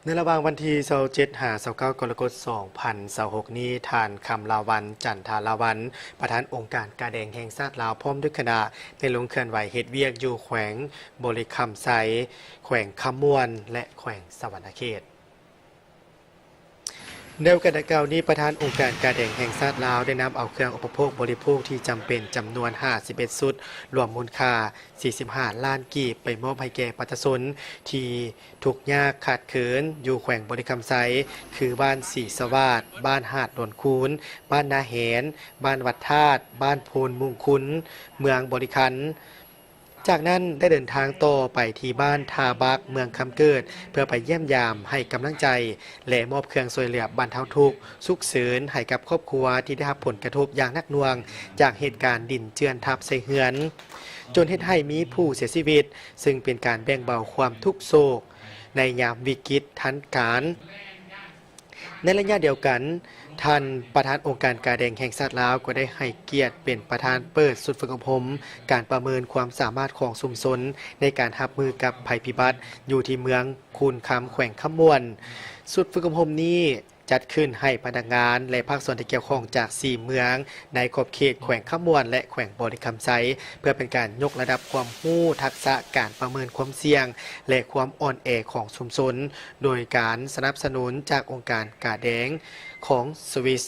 ໃນລະຫວ່າງວັນທີຊາວເຈັດຫາຊາວເກົ້າ ກໍລະກົດ ສອງພັນຊາວຫົກນີ້, ທ່ານ ຄຳລາວັນ ຈັນທາລາວັນ ປະທານອົງການກາແດງແຫ່ງຊາດລາວ ພ້ອມດ້ວຍຄະນະ ໄດ້ລົງເຄື່ອນໄຫວເຮັດວຽກຢູ່ແຂວງບໍລິຄຳໄຊ, ແຂວງຄຳມ່ວນ ແລະ ແຂວງສະຫວັນນະເຂດ. ໃນໂອກາດດັ່ງກ່າວນີ້, ປະທານອົງການກາແດງແຫ່ງຊາດລາວ ໄດ້ນຳເອົາເຄື່ອງອຸປະໂພກບໍລິໂພກທີ່ຈຳເປັນ ຈຳນວນຫ້າສິບເອັດຊຸດ, ລວມມູນຄ່າສີ່ສິບຫ້າລ້ານກີບ ໄປມອບໃຫ້ແກ່ປະຊາຊົນທີ່ທຸກຍາກຂາດເຂີນ ຢູ່ແຂວງບໍລິຄຳໄຊ ຄື ບ້ານສີສະຫວາດ, ບ້ານຫາດໂນນຄູນ, ບ້ານນາແຫນ, ບ້ານວັດທາດ, ບ້ານໂພນມຸງຄຸນ, ເມືອງບໍລິຄັນ. ຈາກນັ້ນໄດ້ເດີນທາງຕໍ່ໄປທີ່ບ້ານທ່າບັກ ເມືອງຄຳເກີດ ເພື່ອໄປຢ້ຽມຢາມ, ໃຫ້ກຳລັງໃຈ ແລະ ມອບເຄື່ອງຊ່ວຍເຫຼືອບັນເທົາທຸກສຸກເສີນໃຫ້ກັບຄອບຄົວທີ່ໄດ້ຮັບຜົນກະທົບຢ່າງໜັກໜ່ວງ ຈາກເຫດການດິນເຈື່ອນທັບໃສ່ເຮືອນ, ຈົນເຮັດໃຫ້ມີຜູ້ເສຍຊີວິດ, ເຊິ່ງເປັນການແບ່ງເບົາຄວາມທຸກໂສກໃນຍາມວິກິດທັນການ. ໃນໄລຍະດຽວກັນ, ທ່ານປະທານອົງການກາແດງແຫ່ງຊາດລາວ ກໍໄດ້ໃຫ້ກຽດເປັນປະທານເປີດຊຸດຝຶກອົບຮົມການປະເມີນຄວາມສາມາດຂອງຊຸມຊົນໃນການຮັບມືກັບໄພພິບັດ ຢູ່ທີ່ເມືອງຄູນຄຳ ແຂວງຄຳມ່ວນ. ຊຸດຝຶກອົບຮົມນີ້ຈັດຂຶ້ນໃຫ້ພະນັກງານ ແລະ ພາກສ່ວນທີ່ກ່ຽວຂ້ອງຈາກສີ່ເມືອງ ໃນຂອບເຂດແຂວງຄຳມ່ວນ ແລະ ແຂວງບໍລິຄຳໄຊ ເພື່ອເປັນການຍົກລະດັບຄວາມຮູ້ທັກສະການປະເມີນຄວາມສ່ຽງ ແລະ ຄວາມອ່ອນແອຂອງຊຸມຊົນ ໂດຍການສະໜັບສະໜູນຈາກອົງການກາແດງຂອງສະວິສ.